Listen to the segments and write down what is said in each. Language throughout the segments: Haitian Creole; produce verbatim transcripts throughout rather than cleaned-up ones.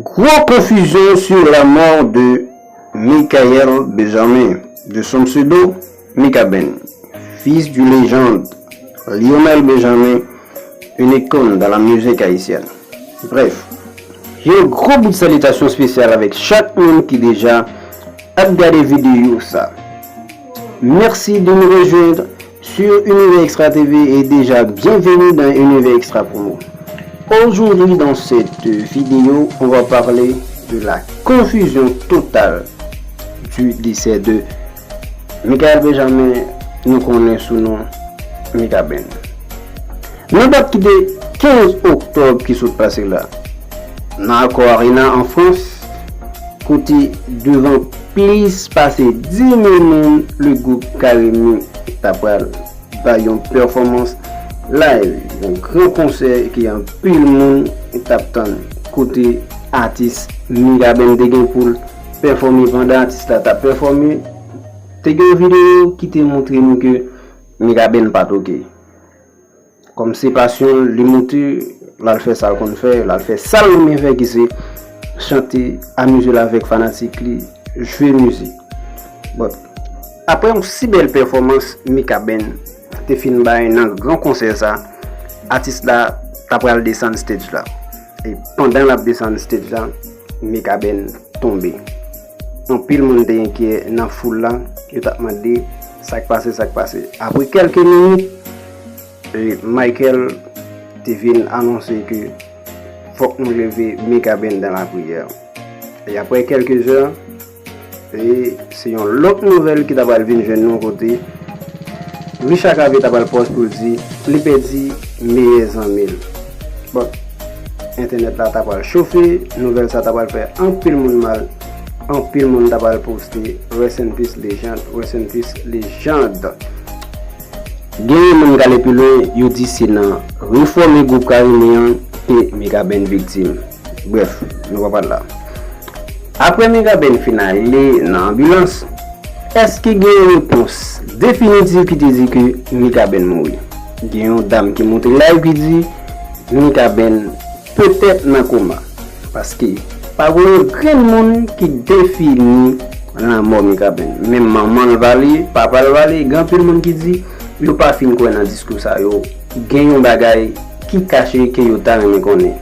Gros confusion sur la mort de Michael Benjamin, de son pseudo Mikaben, fils du légende Lionel Benjamin, une icône dans la musique haïtienne. Bref, yon gwo bout salitasyon espesyal avèk chak moun ki deja ap gade videyo sa. Merci de nous rejoindre sur Univers Extra T V et déjà bienvenue dans Univers Extra Promo. Aujourd'hui, dans cette vidéo, on va parler de la confusion totale du décès de Michael Benjamin, nou konnen sou non Mikaben. Nan dat ki te kenz oktòb ki sot pase la, nan Accor Arena an Frans, kote devan plis pase dis mil moun, le gwoup Karimi ta pral bay yon pèfòmans live, yon gran konsè ke anpil moun t ap tann, kote atis Mikaben te gen pou l pèfòme. Pandan atis la t ap pèfòme, te gen yon videyo ki te montre nou ke Mikaben pa t oke. Kòm se pasyon l, li moute, l al fè sa l konn fè, l al fè sa l renmen fè, ki se chante, amize l avèk fanatik li, jwe mizik. Bon, apre yon si bèl pèfòmans Mikaben te fin bay nan gran konsè sa, atis la ta pral desann stage la. E pandan l ap desann stage la, Mikaben tonbe. Anpil moun te enkyè nan foul la, yo t ap mande sa k pase, sa k pase. Apre kèlke minit, e Michael te vin anonse ke fòk nou leve Mikaben dans la prière. E apre kèlke zè, e se yon lòt nouvèl ki ta pral vin jwenn nou, kote Richard Cavé ta pral pòs pou l di li pèdi meyè zanmi l. Bon, entènèt la ta pral chofe, nouvèl sa ta pral fè anpil moun mal, anpil moun ta pral poste "Rest in peace, legend, rest in peace, legend." Genyen moun k ale pi lwen, yo di se nan refòme gwoup Karimi an ke Mikaben viktim. Brèf, nou pa pral la. Apre Mikaben fin ale nan anbilans, èske gen yon repons definitif ki te di ke Mikaben mouri? Gen yon dam ki monte live ki di Mikaben petèt nan koma. Paske pa gen yon grenn moun ki defini lanmò Mikaben. Menm manman l pale, papa l pale, gen anpil moun ki di yo pa fin kwè nan diskou sa yo. Gen yon bagay ki kache ke yo ta renmen konnen.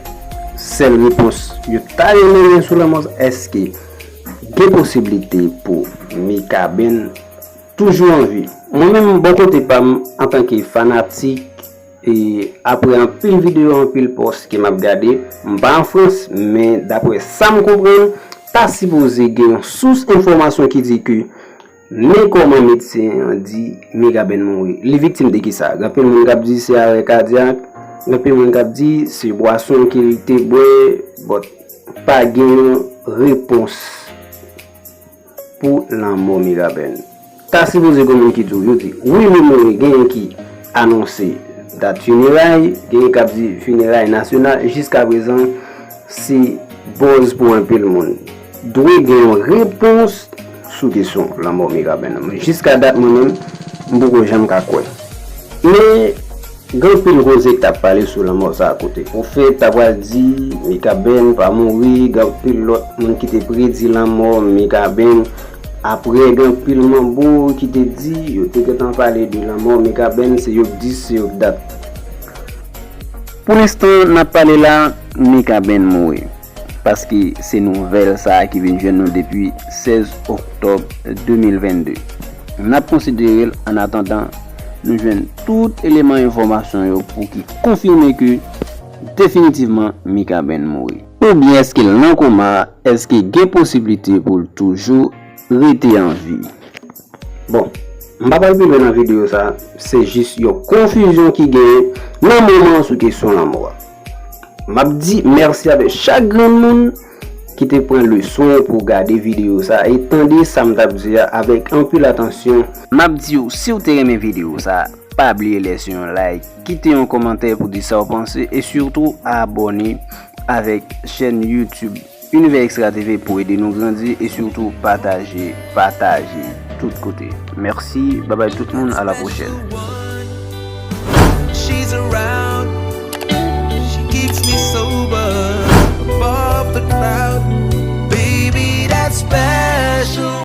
Sèl repons yo ta renmen gen sou lanmò sa, èske gen posiblite pou Mikaben toujou an vi? Mwen menm, bò kote pa m, antanke fanatik, e apre anpil videyo, anpil pòs ke m ap gade, m pa an Frans, men daprè sa m konprann, ta sipoze gen yon sous enfòmasyon ki di ke men kòman medsen an di Mikaben mouri. Li viktim de kisa? Gen anpil moun k ap di se arè kadyak, gen anpil moun k ap di se bwason ke li te bwè, but pa gen yon repons pou lanmò Mikaben. Ta sipoze gen moun ki di w, yo di, wi, li mouri, genyen ki anonse dat fineray, genyen k ap di fineray nasyonal, jiskaprezan, se buzz pou anpil moun. Dwe gen yon repons sou kesyon lanmò Mikaben nan. Men jiska dat, mwen menm, m poko janm ka kwè. Men, gen anpil koze k t ap pale sou lanmò sa a, kote pwofèt ta pral di Mikaben pa mouri, gen anpil lòt moun ki te predi lanmò Mikaben. Apre, gen anpil manbo ki te di yo te gentan pale de lanmò Mikaben, se yo k di, se yo k dat. Pou lenstan n ap pale la, Mikaben mouri. Paske se nouvèl sa a ki vin jwenn nou depi sèz oktòb de mil vennde. N ap konsidere l annatandan nou jwenn tout eleman enfòmasyon yo pou ki konfime ke definitivman Mikaben mouri. Oubyen èske l nan koma? Èske gen posiblite pou l toujou rete an vi? Bon, m pa pral pi lwen nan videyo sa, se jis yon konfizyon ki genyen nan moman an sou kesyon lanmò a. M ap di mèsi avèk chak grenn moun ki te pran leson pou gade videyo sa e tande sa m t ap di a avèk anpil atansyon. M ap di w, si w te renmen videyo sa, pa bliye lèse yon like, kite yon kòmantè pou di sa w panse e sitou abòne avèk chèn YouTube Univers Extra T V pou ede nou grandi e sitou pataje, pataje tout kote. Mèsi, babay tout moun, a la pwochèn.